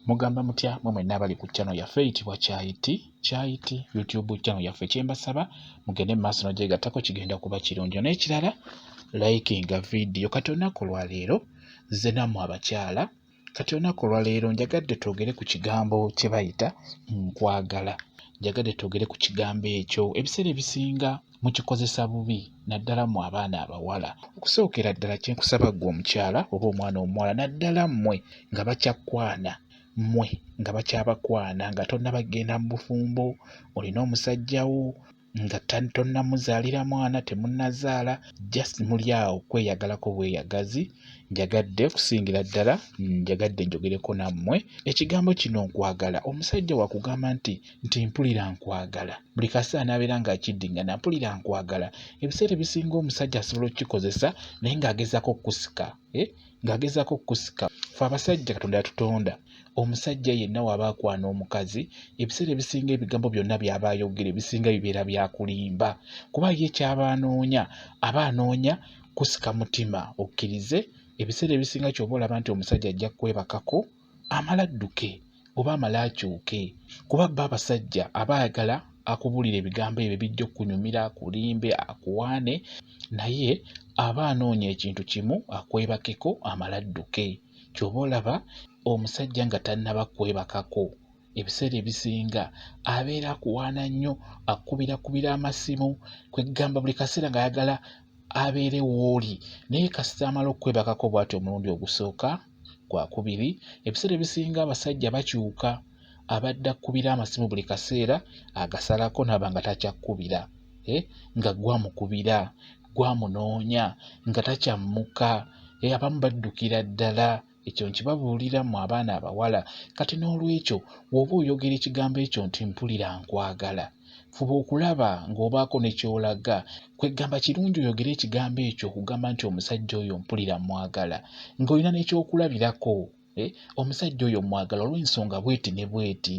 Mugamba mutya mwe mwenna abali ku channel yaffe eyitibwa Kyayiti Kyayiti YouTube channel yaffe, kyembasaba mugende mu maaso n'ogyegattako, kigenda kuba kirungi. N'ekirala, likinga vidiyo. Kati olunaku olwaleero nze nammwe abakyala, kati olunaku olwaleero njagadde twogere ku kigambo kye bayita nkwagala. Njagadde twogere ku kigambo ekyo. Ebiseera ebisinga mukikozesa bubi, naddala mmwe abaana abawala. Okusookera ddala kye nkusaba ggwe omukyala oba omwana omuwala, naddala mmwe nga bakyakwana, mmwe nga bakyabakwana, nga tonnaba kugenda mu bufumbo, olina omusajja wo nga tonnamuzaalira mwana, temunnazaala, just muli awo kweyagalako bweyagazi. Njagadde okusingira ddala njagadde njogereko nammwe ekigambo kino nkwagala. Omusajja wakugamba nti mpulira nkwagala, buli kaseera n'abeera ng'akiddingana, mpulira nkwagala. Ebiseera ebisinga omusajja asobola okukikozesa naye ng'agezaako okukusika, eh? Ng'agezaako okukusika. Ffe abasajja Katonda yatutonda, omusajja yenna w'aba akwana omukazi, ebiseera ebisinga ebigambo byonna by'aba ayogera ebisinga bibeera bya kulimba, kuba ye ky'aba anoonya, aba anoonya kusika mutima okkirize. Ebiseera ebisinga ky'oba olaba nti omusajja ajja kukwebakako amala adduke oba amale akyuke, kuba bo abasajja aba ayagala akubuulire ebigambo ebyo ebijja okukunyumira, akulimbe, akuwaane, naye aba anoonya ekintu kimu, akwebakeko amale adduke. Ky'oba olaba omusajja nga tannaba kwebakako, ebiseera ebisinga abeera akuwaana nnyo, akukubirakubira amasimu, kweggamba buli kaseera ng'ayagala abeere w'oli. Naye kasita amala okukwebakako bw'atyo omulundi ogusooka, gwakubiri, ebiseera ebisinga abasajja bakyuka, abadde akkubira amasimu buli kaseera agasalako n'aba nga takyakkubira, eh, nga gwamukubira, gwamunoonya, nga takyammuka, eh, abamu baddukira ddala. Ekyo nkibabuulira mmwe abaana abawala. Kati n'olwekyo bw'oba oyogera ekigambo ekyo nti mpulira nkwagala, fuba okulaba ng'obaako ne ky'olaga. Kweggamba kirungi oyogere ekigambo ekyo okugamba nti omusajja oyo mpulira mmwagala, ng'olina n'ekyokulabirako. Eh, omusajja oyo mmwagala olw'ensonga bweti ne bweti.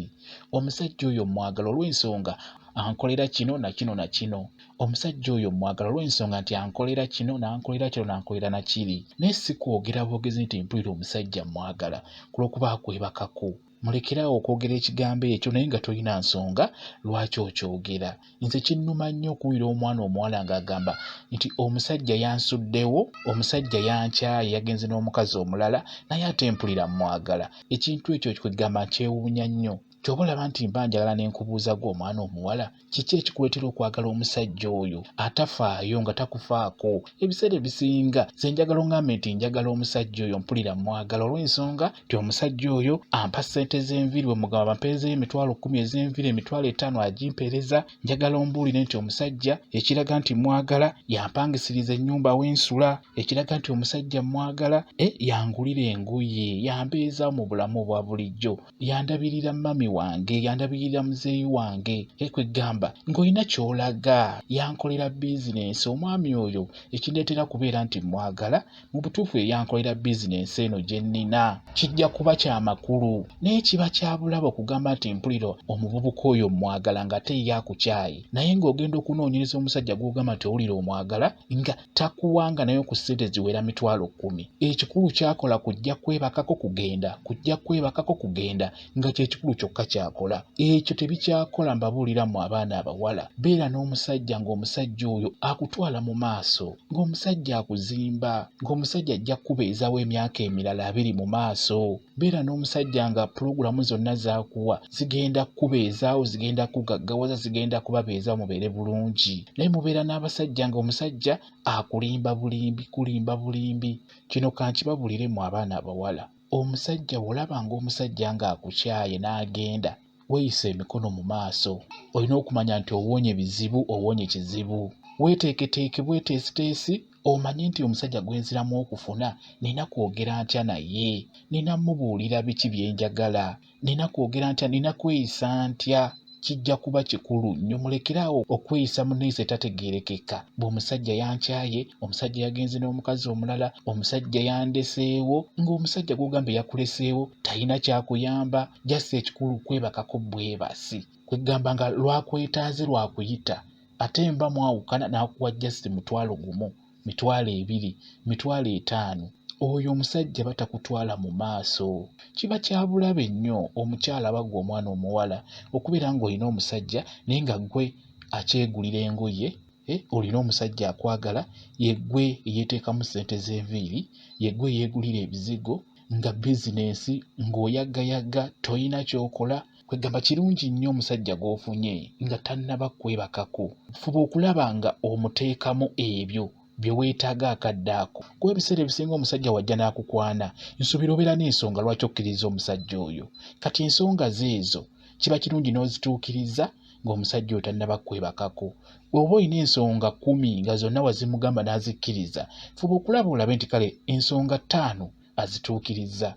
Omusajja oyo mmwagala olw'ensonga ankolera kino na kino na kino. Omusajja oyo mmwagala olw'ensonga nti ankolera kino n'ankolera kino n'ankolera na kiri. Naye si kwogera bwogezi nti mpulira omusajja mmwagala ku lw'okuba akwebakako. Mulekere awo okwogera ekigambo ekyo naye nga tolina nsonga lwaki okyogera. Nze kinnuma nnyo okuwulira omwana omuwala ng'agamba nti omusajja yansuddewo, omusajja yankyaye, yagenze n'omukazi omulala, naye ate mpulira mmwagala. Ekintu ekyo kwegamba nkyewuunya nnyo. Ky'oba olaba nti mba njagala ne nkubuuza ggwe omwana omuwala, kiki ekikuleetera okwagala omusajja oyo atafaayo nga takufaako? Ebiseera ebisinga nze njagala oŋŋambe nti njagala omusajja oyo, mpulira mmwagala olw'ensonga nti omusajja oyo ampa ssente z'enviiri, bwe mugamba bampeerezeeyo 100,000 ez'enviiri, 50,000 agimpeereza. Njagala ombuulire nti omusajja ekiraga nti mmwagala yampangisiriza ennyumba we nsula, ekiraga nti omusajja mmwagala e yangulira engoye, yambeezaawo mu bulamu obwa bulijjo, yandabirira mummy wange, yandabirira muzeeyi wange, kweggamba ng'olina ky'olaga, yankolera bizinensi. Omwami oyo ekindeetera kubeera nti mmwagala, mu butuufu ye yankolera bizinensi eno gye nnina. Kijja kuba kya makulu, naye kiba kya bulabe okugamba nti mpulira omuvubuka oyo mmwagala ng'ate ye akukyaye, naye ng'ogenda okunoonyereza omusajja gw'ogamba nti owulira omwagala nga takuwanga nayo ku ssente ziwera 100,000. Ekikulu ky'akola kujja kwebakako kugenda, kujja kwebakako kugenda, nga kye kikulu kyokka ky'akola. Ekyo tebikyakola mbabuulira mmwe abaana abawala. Beera n'omusajja ng'omusajja oyo akutwala mu maaso, ng'omusajja akuzimba, ng'omusajja ajja kukubeezaawo emyaka emirala 20 mu maaso. Beera n'omusajja nga pulogulaamu zonna z'akuwa zigenda kukubeezaawo, zigenda kukugaggawaza, zigenda kubabeezaawo mubeere bulungi. Naye mubeera n'abasajja ng'omusajja akulimba bulimbi, kulimba bulimbi. Kino ka nkibabuulire mmwe abaana abawala. Omusajja bw'olaba ng'omusajja ng'akukyaye n'agenda, weeyise emikono mu maaso. Olina okumanya nti owonye bizibu, owonye kizibu. Weeteeketeeke bweteesiteesi omanye nti omusajja gwe nziramu okufuna nina kwogera ntya naye, nina mmubuulira biki bye njagala, nina kwogera ntya, nina kweyisa ntya. Kijja kuba kikulu nnyo. Mulekere awo okweyisa mu nneeyisa etategeerekeka. Mbu omusajja yankyaye, omusajja yagenze n'omukazi omulala, omusajja yandeseewo, ng'omusajja gw'ogamba eyakuleseewo talina ky'akuyamba, just ekikulu kwebakako bwebasi. Kweggamba nga lwakwetaaze lwakuyita, ate mba mwawukana n'akuwa just 1,000, 20,000, 50,000. Oyo omusajja aba takutwala mu maaso. Kiba kya bulabe nnyo omukyala aba ggwe omwana omuwala okubeera ng'olina omusajja naye nga ggwe akyegulira engoye, eh, olina omusajja akwagala, yeggwe eyeeteekamu ssente z'enviiri, yeggwe eyeegulira ebizigo, nga bizinensi ng'oyaggayaga tolina ky'okola. Kwegamba kirungi nnyo omusajja gw'ofunye nga tannaba kwebakako, fuba okulaba nga omuteekamu ebyo bye weetaaga akadde ako. Kuba ebiseera ebisinga omusajja wajja n'akukwana, nsuubira obeera n'ensonga lwaki okkiriza omusajja oyo. Kati ensonga zo ezo kiba kirungi n'ozituukiriza ng'omusajja oyo tannaba kukwebakako. Bw'oba olina ensonga kkumi nga zonna wazimugamba n'azikkiriza, fuba okulaba olabe nti kale ensonga ttaano azituukirizza.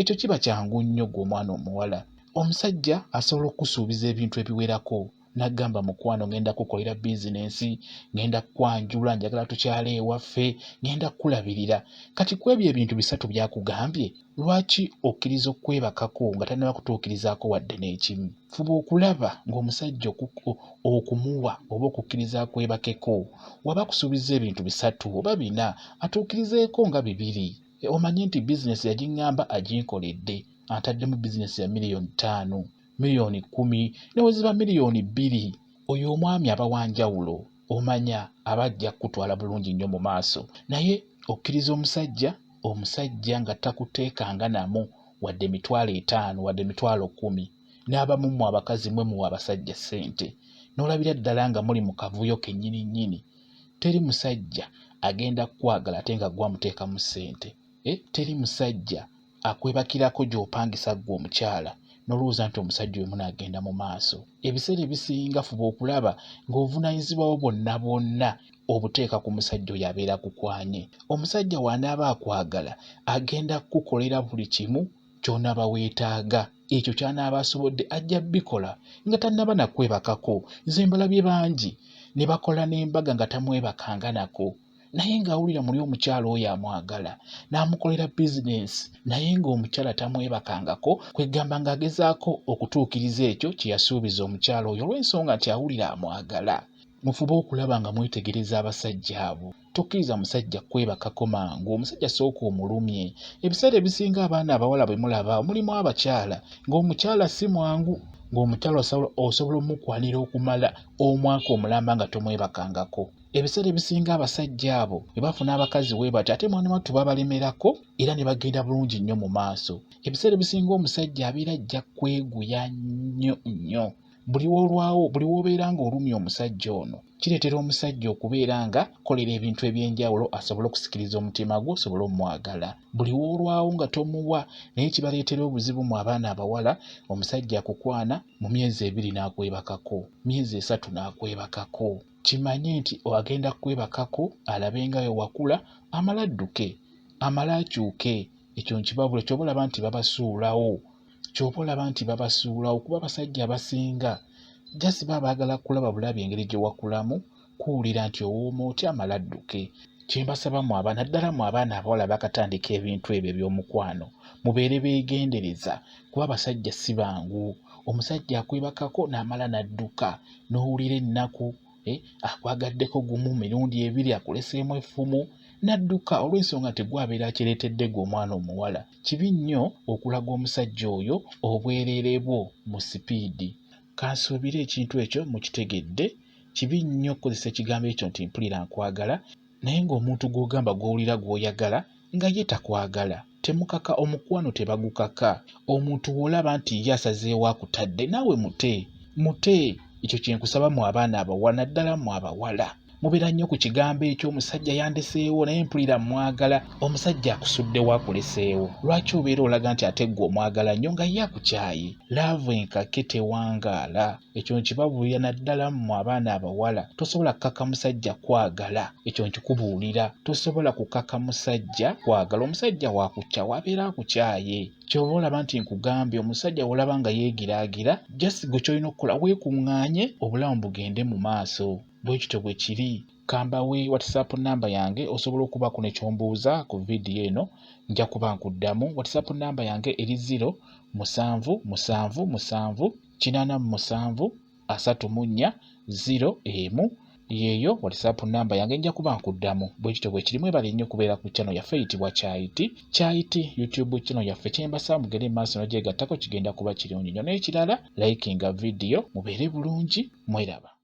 Ekyo kiba kyangu nnyo ggwe omwana omuwala. Omusajja asobola okukusuubiza ebintu ebiwerako n'agamba mukwano ngenda kukolera bizinensi, ngenda kukwanjula, njagala tukyale ewaffe, ngenda kukulabirira. Kati ku ebyo ebintu bisatu by'akugambye, lwaki okkiriza okukwebakako nga tannaba kutuukirizaako wadde n'ekimu? Fuba okulaba ng'omusajja okumuwa oba okukkiriza akwebakeko, waba akusuubizza ebintu bisatu oba bina, atuukirizeeko nga bibiri. Omanye nti bizinensi yagiŋŋamba aginkoledde, antaddemu bizinensi ya miliyoni ttaano, miliyoni kkumi, ne bwe ziba miliyoni bbiri. Oyo omwami aba wa njawulo, omanya aba ajja kukutwala bulungi nnyo mu maaso. Naye okkiriza omusajja, omusajja nga takuteekanga namu wadde emitwalo etaano, wadde emitwalo kkumi. N'abamu mmwe abakazi mwe muwa abasajja ssente, n'olabira ddala nga muli mu kavuyo kennyini nnyini. Teri musajja agenda kukwagala ate nga ggwe amuteekamu ssente. Eh, teri musajja akwebakirako gy'opangisa ggwe omukyala n'olowooza nti omusajja oyo munaagenda mu maaso. Ebiseera ebisinga fuba okulaba ng'obuvunaanyizibwa bwo bwonna bwonna obuteeka ku musajja oyo abeera akukwanye. Omusajja w'anaaba akwagala agenda kukukolera buli kimu ky'onaaba weetaaga. Ekyo ky'anaaba asobodde ajja bikola nga tannaba na kukwebakako. Nze mbalabye bangi ne bakola n'embaga nga tamwebakanga nako naye ng'awulira muli omukyala oyo amwagala n'amukolera bizinensi naye ng'omukyala tamwebakangako, kwegamba ng'agezaako okutuukiriza ekyo kye yasuubiza omukyala oyo olw'ensonga nti awulira amwagala. Mufube okulaba nga mwetegereza abasajja abo. Tokkiriza musajja kukwebakako mangu. Omusajja sooka omulumye. Ebiseera ebisinga abaana abawala bwe mulaba mulimu abakyala ng'omukyala si mwangu, ng'omukyala osobola omukwanira okumala omwaka omulamba nga tomwebakangako. Ebiseera ebisinga abasajja abo bwe bafuna abakazi bwe batyo ate mwana wattu babalemerako era ne bagenda bulungi nnyo mu maaso. Ebiseera ebisinga omusajja abeera ajja kweguya nnyo nnyo. Buli w'olwawo, buli w'obeera ng'olumya omusajja ono, kireetera omusajja okubeera nga kolera ebintu eby'enjawulo asobole okusikiriza omutima gwo osobole omwagala. Buli w'olwawo nga tomuwa naye kibaleetera obuzibu mu abaana abawala, omusajja akukwana mu myezi ebiri n'akwebakako, myezi esatu n'akwebakako. Kimanye nti agenda kukwebakako alabe nga bwe wakula amale adduke, amale akyuke. Ekyo nkibabula ky'oba olaba nti babasuulawo. Ky'oba olaba nti babasuulawo kuba abasajja abasinga just baba baagala kulaba bulabi engeri gye wakulamu, kuwulira nti owooma otya amale adduke. Kye mbasaba mwe abaana naddala mwe abaana abawala abaakatandika ebintu ebyo eby'omukwano mubeere beegendereza kuba abasajja si bangu. Omusajja akwebakako n'amala n'adduka n'owulira ennaku. Eh, akwagaddeko gumu mirundi ebiri akuleseemu effumu n'adduka olw'ensonga nti gwe abeera akireetedde gwe omwana omuwala. Kibi nnyo okulaga omusajja oyo obwereere bwo mu sipiidi. Kansuubire ekintu ekyo mukitegedde. Kibi nnyo okukozesa ekigambo ekyo nti mpulira nkwagala naye ng'omuntu gw'ogamba gw'owulira gw'oyagala nga ye takwagala. Temukaka, omukwano tebagukaka. Omuntu bw'olaba nti ye asazeewo akutadde naawe mute. Mute. Ekyo kye nkusaba mwe abaana abawala naddala mwe abawala. Mubeera nnyo ku kigambo ekyo omusajja yandeseewo naye mpulira mmwagala. Omusajja akusuddewo akuleseewo. Lwaki obeera olaga nti ate ggwe omwagala nnyo nga ye akukyaye? Laavu enkake tewangaala. Ekyo nkibabuulira naddala mmwe abaana abawala. Tosobola kukaka musajja kukwagala. Ekyo nkikubuulira. Tosobola kukaka musajja kwagala. Omusajja wakukyawa abeera akukyaye. Ky'ova olaba nti nkugambye omusajja w'olaba nga yeegiraagira, just ggwe ky'olina okukola weekuŋŋaanye obulamu bugende mu maaso. Bwe kityo bwe kiri. Kambawe WhatsApp nnamba yange osobola okubaako ne ky'ombuuza ku vidiyo eno nja kuba nkuddamu. WhatsApp nnamba yange eri ziro musanvu musanvu musanvu kinaana mu musanvu asatu mu nnya ziro emu. Yeeyo WhatsApp namba yange, nja kuba nkuddamu. Bwe kityo bwe kiri. Mwebale nnyo okubeera ku channel yaffe eyitibwa Kyayiti, Kyayiti YouTube channel yaffe. Kyembasaba mugende mu maaso n'ogyegattako, kigenda kuba kirungi nnyo. N'ekirala, likinga vidiyo. Mubeere bulungi, mweraba.